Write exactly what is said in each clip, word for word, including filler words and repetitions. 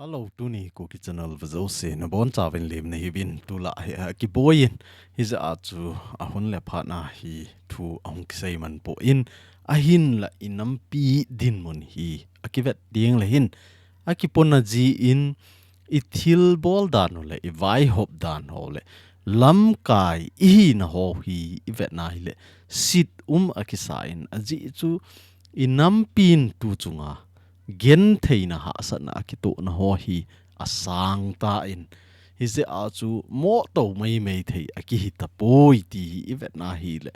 Hello, tuni Kuki Channel vejouse nabonchauvin lemna hiuvin, tulai hi akiboiyin, hijeh a chu ahun le phat a hi thu ahung kisei man poi, ahinla inampi dinmun hi akivet ding le hin, akipona jin, ithilbol dan u le ivaihop dan u le lamkai ihina u hi ivetna hile, sit um akisa in, ajeh chu inampin tu chunga gentheina hahsatna akitohna u hi asang tan, hijeh a chu moh tou maimai thei akihi tapoi ti hi ivetna hile,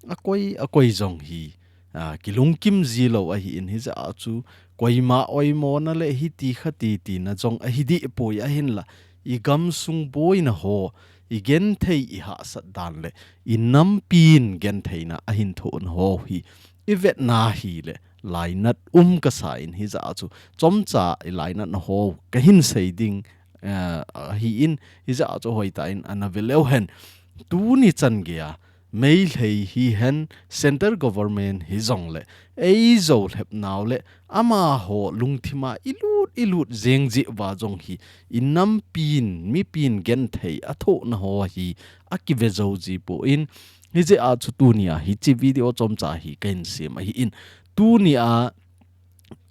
akoi, akoi jong hi, a, kilungkim jilou ahin, hijeh a chu koima oimona le hiti khati tina jong ahi dehpoi, ahinla igamsung boina u, igenthei ihahsat dan le inampin gentheina ahin thohna u hi ivetna hile, lainat um kasa in, hijeh a chu chomcha ilainatna u kahin sei ding, eh, ahin, hijeh a chu hoitah in ana ve leu hen. Tuni chan geiya Meitei hihen, Central Government hijongle, eijo lhepnau le amaho lungthima ilut, ilut jeng jeh uva jong hi, inampin, mipin genthei athohna u hi akive jou jipoi, hijeh a chu tunia hiche video chomcha hi kahin sem ahin, tunia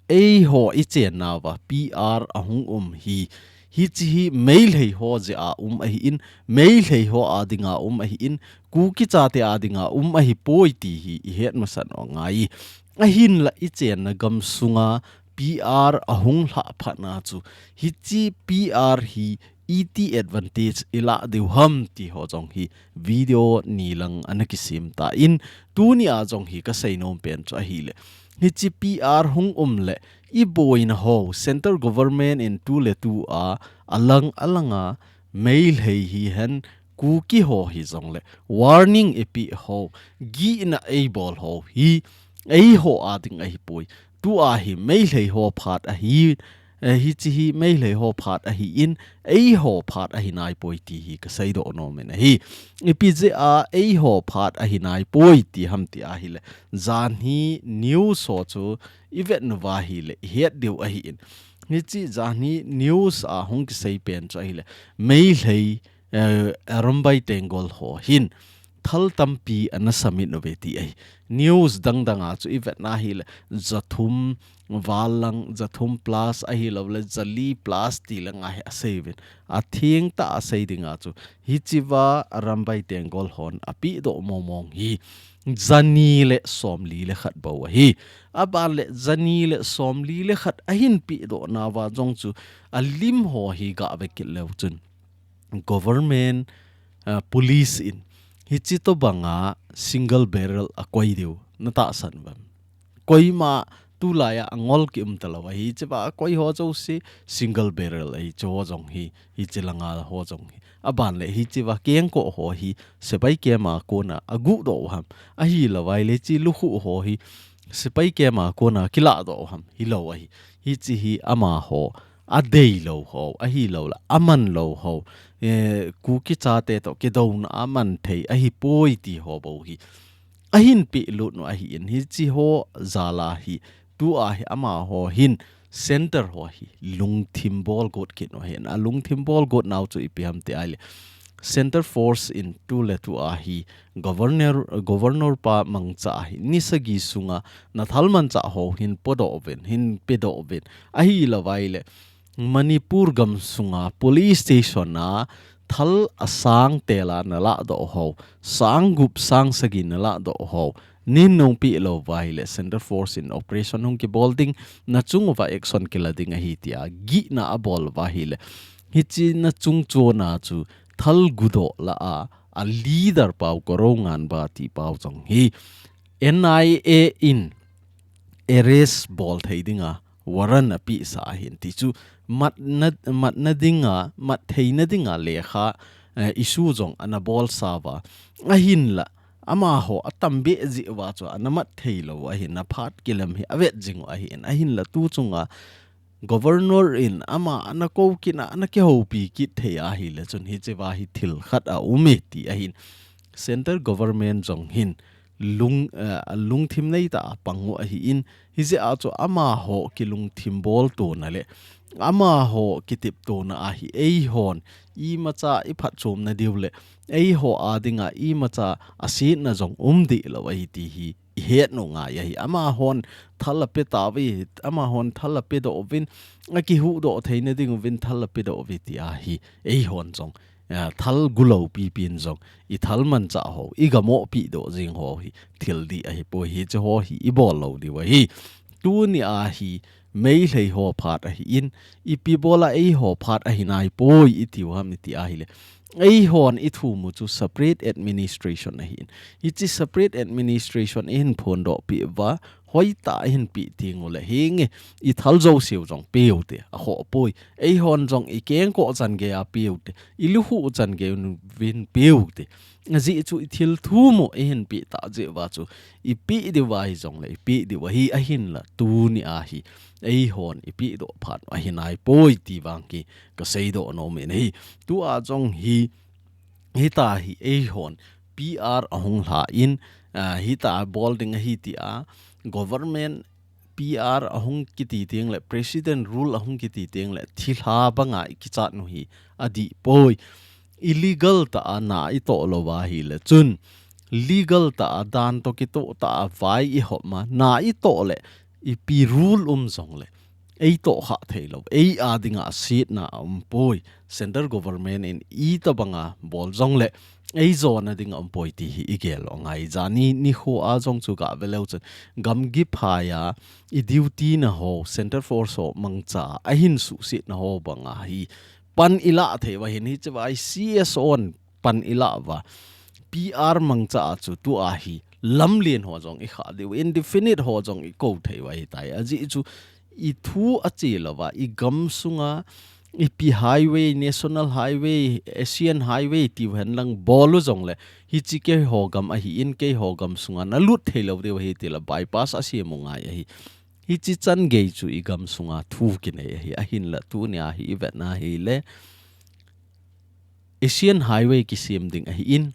eiho ichennauva P R ahung um hi, hiche hi Meitei ho jeh a um ahin, Meitei ho a dinga um ahin, Kuki chate a dinga um ahipoi ti hi ihet masat u angai. Ahinla ichenna gamsunga P R ahung lhah phatna chu, hiche P R hi iti advantage ilah diu ham ti ho jong hi video ni lang ana kisem tan, tunia jong hi kasei nom pen chu ahile, hiche P R hung um le iboina u, Central Government in tuletua alang alanga Meitei hihen, Kuki ho hijongle warning ipeh u, gihna eibol u hi, eiho a ding ahipoi. Tua hi Meitei ho phat ahi, eh, hiche hi Meitei ho phat ahin, eiho phat ahi naipoi ti hi kasei doh nom in ahi. Ipi jeh a eiho phat ahi naipoi ti ham ti ahile, janhi news ho chu ivet nauva hile ihet diu ahin, hiche janhi news a hung kisei pen chu ahile, Meitei, eh, Arambai Tenggol ho hin thal tampi ana samit uve ti ahi. News dang danga chu ivetna hile, jathum val lang, jathum plus ahilouleh jali plus ti langa hi asei uvin. Atheng tah a sei dinga chu, hichea Arambai Tenggol hon apehdoh mong mong hi jani le somli le khat bou ahi. Aban le jani le somli le khat ahin pehdoh nauva jong chu alim ho hi gave kit leu chun, government, ah, police in hiche tobanga single barrel akoi diu natahsan uvem? Koima tulaiya angol kium talou ahi, hichea akoi ho jouse single barrel ahi, hiche ho jong hi, hiche langa ho jong hi. Aban le hichea kengkoh ho hi sepai camp a kona aguhdoh u ham? Ahilouleh hiche lukhuh ho hi sepai camp a kona kilahdoh u ham? Hilou ahi. Hiche hi amaho adeilou ho, ahilouleh amanlou ho, eh, Kuki chate toh kidouna aman thei ahipoi ti ho bou hi ahin pehlut u ahin, hiche ho jal a hi, tua hi amaho hin center ho hi lungthim bolgot kit u ahin, alungthim bolgot nau chu ipi ham ti ahile, center force in tuletua hi governor, governor pa mangcha a hi ni sagi sunga nathal manchah ho hin podoh uvin, hin pedoh uvin, ahilouleh Manipur gamsunga police station a thal asang tel a nalahdoh ho, sang gup sang sagi nalahdoh ho, nin nungpeh louva ahile center force in operation hung kibol ding, nachung uva action kila ding ahi tia gihna abol uva ahile, hiche nachung chona chu thal gudoh lah a, a leader pau Korounganba ti pau jong hi N I A in arrest bol thei dinga warrant apehsa ahin, ti chu matna, matna dinga, mat theina dinga lekha, eh, issue jong ana bolsa uva. Ahinla, amaho atam behseh uva chu ana mat theilou ahin, aphat kilem hi avet jing u ahin, ahinla tu chunga governor in ama ana kou kit a, ana kihoupi kit thei ahile chun hichea hi thil khat aume ti ahin. Center government jong hin lung, eh, lungthim neitah a pang u ahin, hijeh a chu amaho kilungthim boltona le amaho kiteptona ahi eihon imacha iphatchomna diu le eiho a dinga imacha asetna jong um deh lou ahi ti hi ihet u ngai ahi. Amahon thal ape tauve, amahon thal apedoh uvin, akihuhdoh theina ding uvin thal apedoh uve ti ahi. Eihon jong, eh, thal gulou pipin jong ithal manchah ho, igam opeh doh jing ho hi thil dih ahipoi, hiche ho hi ibol lou diu ahi. Tuni a hi Meitei ho phat ahin, ipi bola eiho phat ahi naipoi itiu ham iti ahile, eihon ithum u chu separate administration ahin. Hiche separate administration ihin phondoh peh uva, hoitah a ihin peh teng ule, hinge, ithal jouseu jong peuvinte, akhohpoi. Eihon jong ikengkoh chan geiya peuvinte, ilukhuh chan geiya uvin peuvinte. Ajeh chu ithil thum u ihin peh tah jeh uva chu ipeh diuva hijongle ipeh diu ahi, ahinla tuni a hi eihon ipehdoh phat ahi naipoi ti vang hi kaseidoh nom in ahi. Tua jong hi, hitia hi eihon P R ahung lhan, ah, hitia bol ding ahi tia government P R ahung kiti teng le, President Rule ahung kiti teng le, thilha banga ikichat u hi adihpoi. Illegal tah a na itoh lou ahile chun, legal tah a dan toh kitoh tah a vai ihop ma, na itoh le, ipi rule um jongle, eitoh kha thei lou, ei a dinga setna aumpoi. Central Government in itobanga bol jongle, eijona ding aumpoi ti hi igel u angai. Jani nikho a jong chu gave leu chun, gamgi phaiya i duty na ho, Central Force ho mangcha a ahin suhsetna ho banga hi pan ilah thei uva ahin, hiche uva hi C S O in pan ilah uva, P R mangcha a chu tua hi lamlen ho jong ikhah diu, indefinite ho jong ikou thei uva ahitai. Ajeh chu ithu ache louva, igam sunga ipi highway, National Highway, Asian Highway tiu henlang bol u jongle, hiche keiho gam ahin, keiho gam sunga nalut thei lou diu ahi tila bypass asem u ngai ahi. Hiche chan gei chu igam sunga thu kinei ahi, ahinla tuni a hi ivet na hile, Asian Highway kisem ding ahin,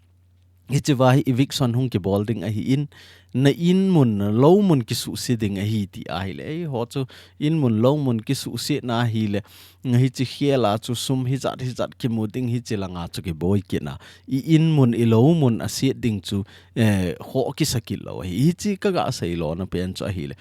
hiche uva hi eviction hung kibol ding ahin, na in mun, na lou mun kisuhse ding ahi ti ahile, eiho chu in mun lou mun kisuhsetna ahile, hiche khel a chu sum hijat hijat kimu ding, hiche langa chu kiboi kit na, i in mun, i lou mun aset ding chu, eh, khoh kisa kit lou ahi. Hiche kaga seilona pen chu ahile,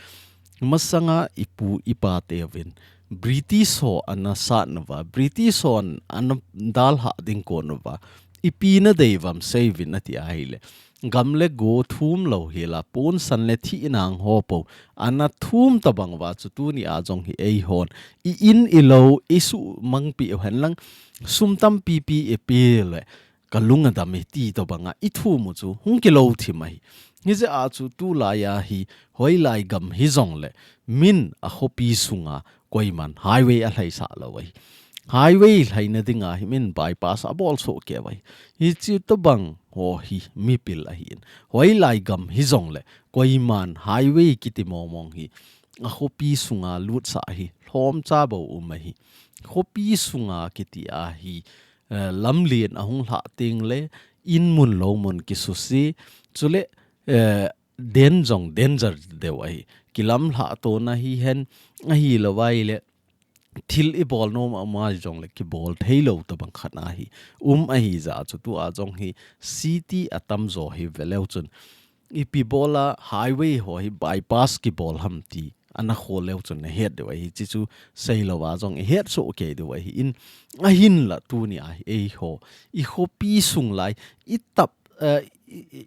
masanga ipu ipa teuvin British ho ana sat nauva, British hon ana dalhah ding kon uva, ipi nadei uvam seiuvin ati ahile, gam le go thum lou hela, ponsan le thih nang ho pou ana thum tobang uva chu tuni a jong hi eihon i in i lou isuhmang peh u henlang, sum tampi pi ipe le kalung adam e ti tobanga ithum u chu hung kilou thim ahi. Hijeh a chu tulai a hi hoilai gam hijongle, min akhopi sunga koiman highway alhaisah lou ahi. Highway lhaina dinga hi min bypass abol soh kei uva ahi. Hiche tobang ho hi mipil ahin, hoilai gam hijongle, koiman highway kiti mong mong hi akhopi sunga lutsah hi lhomcha bou um ahi. Khopi sunga kiti a hi, eh, lamlen ahung lhah teng le, in mun lou mun kisuse, chule, eh, den jong danger deu ahi. Kilamlhah tona hihen, ahilou vaile, thil ibol nom a um a jongle kibol thei lou tobang khat ahi. Um ahi jeh a chu tua jong hi city atamjo hi veleu chun, ipi bola highway ho hi bypass kibol ham ti ana khol leu chun nahet diu ahi. Hiche chu seilou a jong ihet soh kei diu ahin, ahinla tuni a hi eiho, i khopi sung lai, i tap, eh, i, i,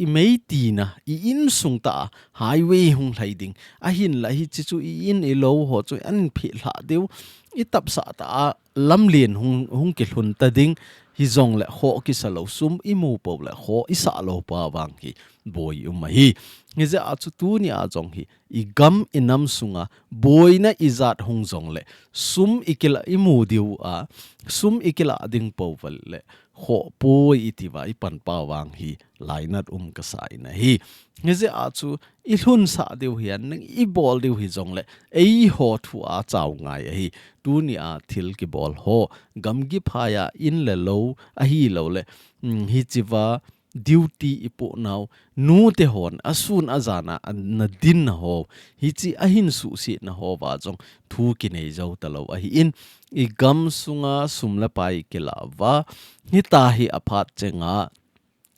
i mei tina, i insung tah a highway hung lhai ding. Ahinla hiche chu i in i lou ho chu ahin phelhah diu, i tapsah tah a lamlen hung, hung kilhun ta ding, hijongle khoh kisa lou, sum imu pou le khoh isah lou pa vang hi boi um ahi. Hijeh a chu tuni a jong hi, i gam i nam sunga boina ijat hung jongle, sum ikila imu diu a, sum ikila ding pou vale, khoh poi iti uva ipan pa vang hi lainat um kasa in ahi. Hijeh a chu ilhunsah diu hihen lang, ibol diu hijongle, eiho thu a chau ngai ahi. Tuni a thil kibol ho, gamgi phaiya in le lou, ahilou le, mm, hiche uva, duty ipoh nau, nute hon asun ajan a nadin na ho, hiche ahin suhset na ho uva jong thu kinei jou talou ahin, igam sunga sum le pai kila uva, hitia hi aphat chenga,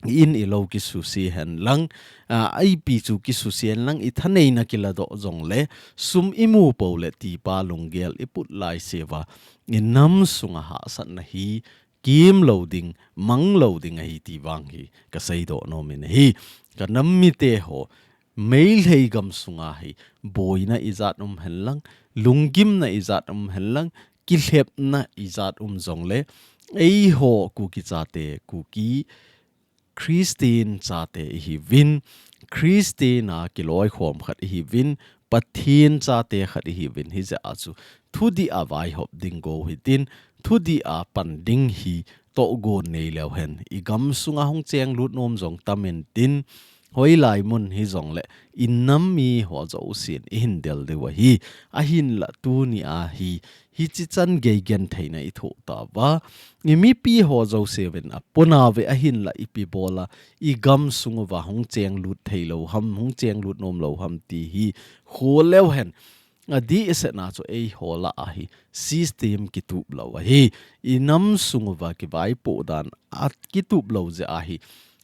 in ilou kisuse hen lang, a, ipi chu kisuse hen lang, ithaneina kiladoh jongle, sum imu pou le tipa lunggel iput laiseuva, inam sunga hahsatna hi, kimlou ding, manglou ding ahi ti vang hi, kaseidoh nom in ahi. Kanam mite ho, Meitei gam sunga hi, boina ijat um hen lang, lunggimna ijat um hen lang, kilhepna ijat um jongle, eiho Kuki chate, Kuki Christian chate ihiuvin, Christian a kiloikhom khat ihiuvin, Pathen chate khat ihiuvin, hijeh a chu thudih a vaihop ding go hitin, thudih a pan ding hi tohgon neileu hen, igam sunga hung chenglut nom jong tam intin, hoilai mun hijongle, inam mi ho jousen ihin del diu ahi, ahinla tunia hi, hiche chan gei gentheina ithoh tauva, imipi ho jousen aponauve ahinla ipi bola, igam sung uva hung chenglut theilou ham, hung chenglut nomlou ham ti hi, kholeu hen, adehsetna chu eiho lah a hi, system kitup lou ahi, inam sung uva kivaipoh dan akitup lou jeh ahi,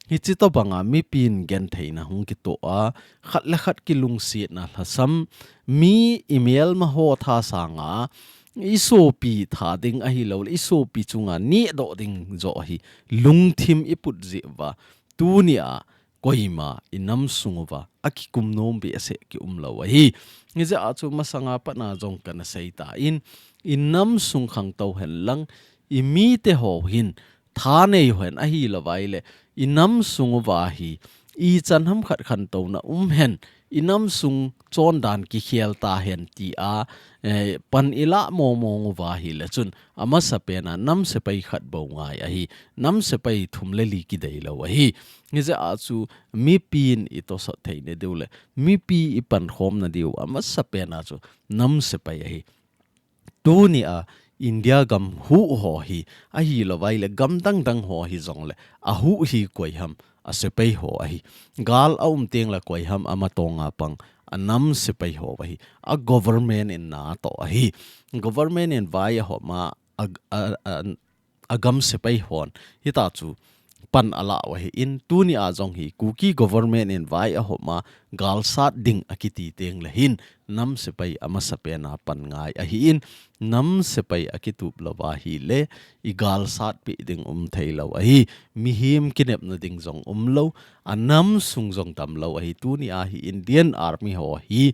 hiche tobanga mipin gentheina hung kitoh a, khat le khat kilungsetna lhasam, mi imelma ho tha sanga, isopi tha ding ahilouleh, isopi chunga nehdoh ding joh hi, lungthim iput jeh uva, tunia, koima inam sung uva, akikum nom behseh kiumlou ahi. Hijeh a chu masanga patna jong kana seitan, inam sung khangtou hen lang, imite ho hin, thanei hen ahilouva ahile, inam sung uva hi, ichan ham khat khantouna um hen, inam sung chondan kikhel tahen tia, eh, pan ilah mongmong uva ahile chun, amasapena nam sepai khat bou ngai ahi, nam sepai thum le li kideilou ahi. Hijeh a chu mipin itosot theina diu le, mipi ipankhomna diu, amasapena chu nam sepai ahi. Tunia India gam huh ho hi, ahilouva ahile gam dangdang ho hijongle, ahuh hi koi ham, asepai ho ahi. Gal aum tengle koi ham, amatonga pang, anam sepai ho ahi. A government in natoh ahi. Government in vai ahopma, a, a, a, agam sepai hon, hitia chu pan alah u ahin, tunia jong hi, Kuki government in vai ahopma, galsat ding akiti tengle hin, nam sepai amasapena pan ngai ahin, nam sepai akitup louva ahile, igalsatpeh ding um theilou ahi, mihem kinepna ding jong umlou, anam sung jong damlou ahi, tunia hi Indian Army ho hi,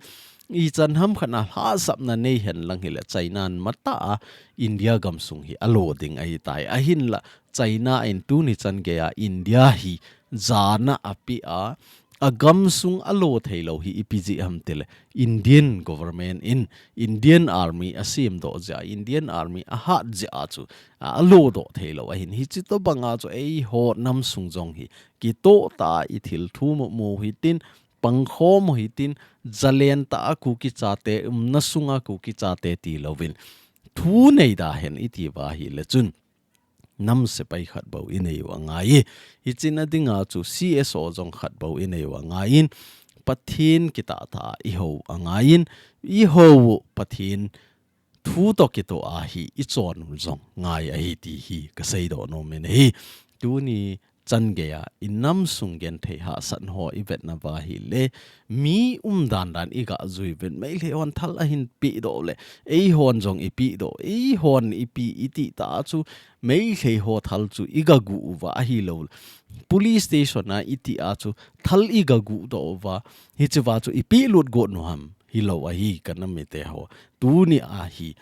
ichan ham khat a lhahsamna nei hen lang hile China in matah a India gam sung hi alo ding ahitai. Ahinla China in tuni chan geia India hi jana apeh a, agam sung alo theilou hi ipi jeh ham tile Indian government in Indian Army asemdoh jeh a, Indian Army ahat jeh a chu, a, alodoh theilou ahin, hiche tobanga chu eiho nam sung jong hi kitoh tah a ithil thum u mu hitin, pangkhom u hitin, jalen tah a Kuki chate, umna sunga Kuki chate tilouvin, thu neida hen itiuva ahile chun, nam sepai khat bou inei u angai. Hiche na dinga chu C S O jong khat bou inei u angaiyin, Pathen kitah tah a ihou angaiyin, ihou u Pathen thu toh kitoh a hi ichon u jong ngai ahi ti hi kaseidoh nom in ahi. Tuni chan geia inam sung genthei hahsatna ho ivetnauva ahile, mi umdan dan iga jui uvin, Meitei hon thal ahin pehdoh le, eihon jong ipehdoh, eihon ipi iti tah chu, Meitei ho thal chu iga guh uva ahilou, police station a iti a chu thal iga guhdoh uva, hichea chu ipehlut got u ham, hilou ahi kanam mite ho. Tunia hi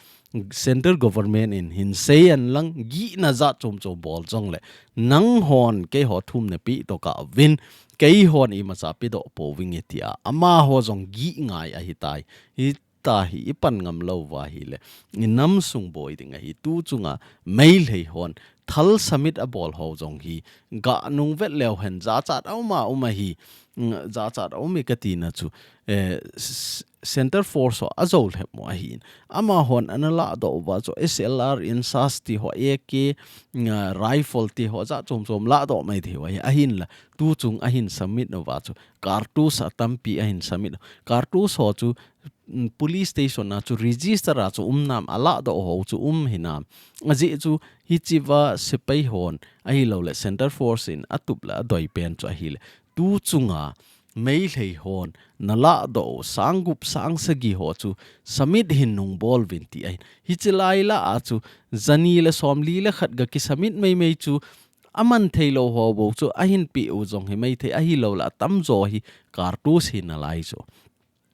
Central Government in hinsei hen lang gihna jat chom chom bol jongle, nanghon keiho thum napeh tokah uvin, keihon imacha pehdoh pouving e tia amaho jong gih ngai ahitai. Hitia hi ipan ngamlouva ahile, inam sung boi ding ahi, tu chunga Meitei hon thal submit abol ho jong hi, ga nung vet leu hen, jachat a um a um ahi, mm, jachat a um e kati na chu, eh, s-, Center Force ho ajou lhep mo ahin. Amahon ana lahdoh uva chu S L R in sas ti ho, A K, mm, rifle ti ho, jat chom chom lahdoh mai thei u ahi, ahinla, tu chung ahin submit uva chu, cartridge atampi ahin submit. Cartridge ho chu, mm, police station a chu register a chu um nam, alahdoh ho chu um hinam. Ajeh chu hichea sepai hon, ahilou le Center Force in atup le adoi pen chu ahile, tu chunga Meitei hon nalahdoh u sang gup sang sagi ho chu submit hin nung bol uvin ti ahin. Hiche lai lah a chu jani le somli le khat ga ki submit mai mai chu aman thei lou ho bou chu ahin pe u jong hi mai thei, ahilou le atamjo hi cartridge hi nalai chu.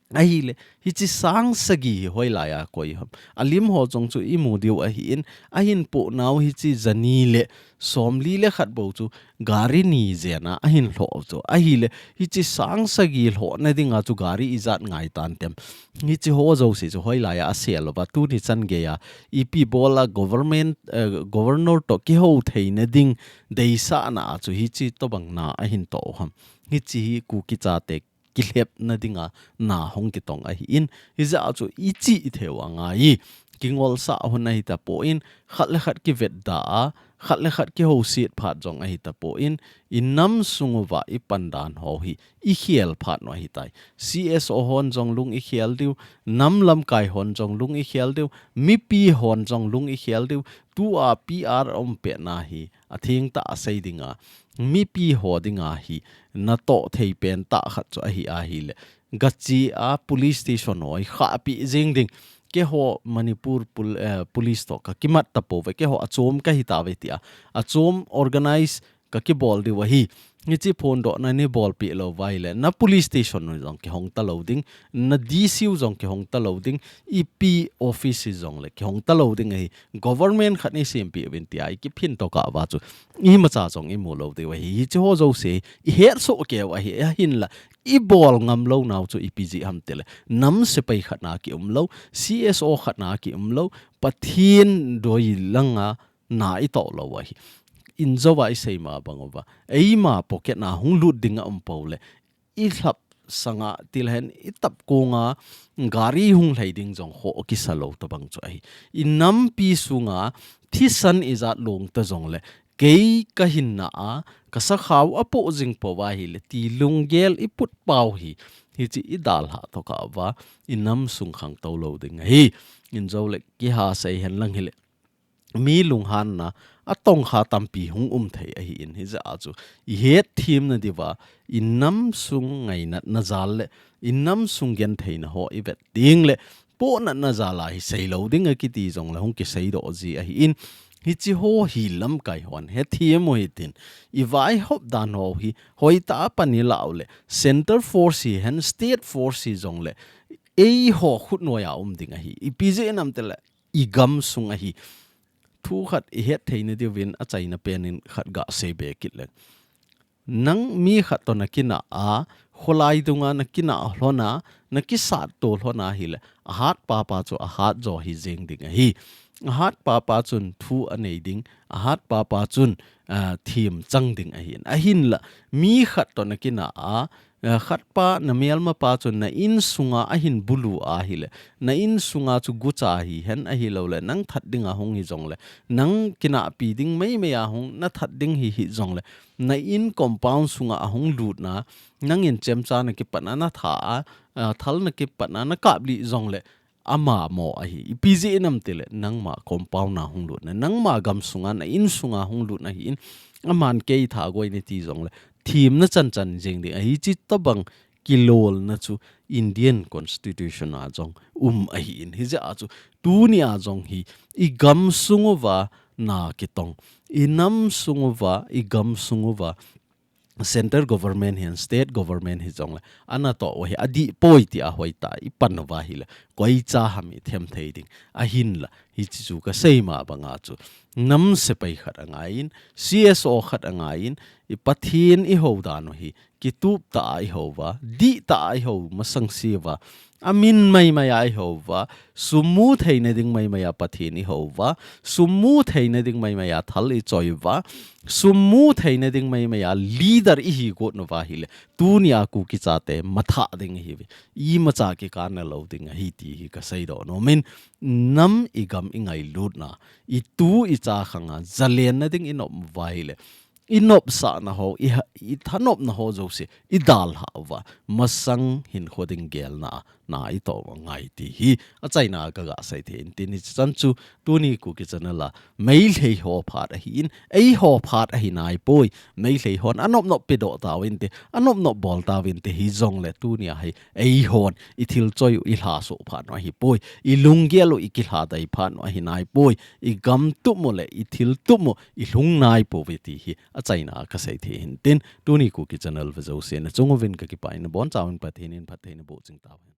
Ahile, hiche sang sagi hi hoilai a koi ham? Alim ho jong chu imu diu ahin, ahin poh nau hiche jani le somli le khat bou chu gari ni jen a ahin lhoh chu. Ahile, hiche sang sagi lhoh na dinga chu gari ijat ngai tan tem? Hiche ho jouse chu hoilai a asel uva, tuni chan gei a ipi bol a government, eh, governor to kihou thei na ding deisah na a chu hiche tobang na ahin toh u ham? Hiche hi Kuki chate kilhep na dinga na hung kitong ahin, hijeh a chu ichi ithei u angai. Kingolsah hon ahi tapon, khat le khat kivet da a, khat le khat kihouset phat jong ahi tapon, inam sung uva ipan dan ho hi ikhel phat u ahitai. C S O hon jong lung ikhel diu, nam lamkai hon jong lung ikhel diu, mipi hon jong lung ikhel diu, tua P R um pet na hi atheng tah a sei dinga, mipi ho dinga hi natoh thei pen tah khat chu ahi ahile, gache a police station ho hi khahpi jing ding. Keiho Manipur pol-, eh, police to ka kimat tapouve, keiho achom kahi tauve tia, achom organize ka kibol diu ahi. Hiche phondoh na nei bolpeh lou uva ahile, na police station u jong kihong talou ding, na D C u jong kihong talou ding, ipi office hi jong le kihong talou ding ahi. Government khat nei sempeh uvin tia ikiphin tokah uva chu imacha jong imu lou diu ahi. Hiche ho jouse ihet soh kei u ahi, ahinla ibol ngam lou nau chu ipi jeh ham tile, nam sepai khat na kium lou, C S O khat na kium lou, Pathen doi langa na itoh lou ahi. Injou a isei ma bang uva, eima pocket na hung lut ding a um pou le, ilhap sanga tilhen itap konga gari hung lhai ding jong ho kisa lou tobang chu ahi. Inampi sunga thisan ijat long ta jong le, kei kahinna a kasakhao apoh jing pou ahile ti lunggel iput pau hi, hiche idalhah tokah uva inam sung khangtou lou ding ahi. Injou le kiha sei hen lang hile, mi lunghanna atongkha tampi hung um thei ahin, hijeh a chu ihet them na diuva, inam sung ngainatna jal le inam sung gentheina ho ivet ding le, pohnatna jal a hi sei lou ding akiti jong le hung kisei doh ji ahin, hiche ho hi lamkai hon hethem u hitin, ivaihop dan ho hi hoitah a pan ilah u le, Center Force hihen, State Force hi jong le, eiho khut noiya um ding ahi. Ipi jeh ham tile, igam sung ahi. Thu khat ihet thei na diuvin achaina pen in khat gasei be kit le. Nang mi khat to na kinah a, kholai dunga na kinah lhon a, na kisat to lhon ahile, ahat papa chu ahat jo hi jeng ding ahi. Ahat papa chun thu anei ding, ahat papa chun, ah, themchang ding ahin. Ahinla, mi khat to na kinah a, ah, khatpa na melmapa chun na insunga ahin bulu ahile, na insunga chu gucha hihen ahilou le, nang that dinga hung hi jong le, nang kinahpi ding meimei a hung na that ding hi hi jong le, na in compound sunga ahung lutna, nangin chemcha na kipatna na tha a, ah, thal na kipatna na kaplih jong le, ama mo ahi. Ipi jeh ham tile, nangma compound na hung lutna, nangma gam sunga, na insunga hung lutna ahin, aman kei tha goi nati jong le, themna chanchan jeng ding ahi. Hiche tobang kilolna chu Indian Constitution a jong um ahin. Hijeh a chu tunia jong hi igam sung uva na kitong, inam sung uva, igam sung uva, Central Government hihen, State Government hi jong le, ana toh u hi adih poi tia hoitah a ipan uva ahile, koicha ham ithem thei ding. Ahinla, hiche chu kasei ma banga chu, nam sepai khat angaiyin, C S O khat angaiyin, i Pathen ihou dan u hi kitup tah a ihou uva, dih tah a ihou masang se uva, amin maimai a ihou uva, sum mu theina ding maimai a Pathen ihou uva, sum mu theina ding maimai a thal ichoi uva, sum mu theina ding maimai a leader ihi got nauva ahile, tunia Kuki chate matha ding ahiuve. Imacha kikanna lou ding ahi ti hi kasei doh nom in, nam igam ingailutna, itu icha khang a zalenna ding inop uva ahile, inopsahna ho, i ha-, ithanopna ho jouse idalhah uva, masang hinkho ding gelna a na itoh u angai ti hi achaina a kaga sei thei in tin, hichan chu tuni Kuki channel a Meitei ho phat ahin, eiho phat ahi naipoi. Meitei hon anop nop pedoh tauvinte, anop nop bol tauvinte, hijongle tunia hi eihon ithil choi u ilhasoh phat u ahipoi, ilunggel u ikilhadai phat u ahi naipoi, igam tup u le ithil tup u ilhung naipouve ti hi achaina a kasei thei in tin, tuni Kuki channel ve jouse nachung uvin kakipah in, nabonchauvin Pathen in phatthei naboh jing tauhen.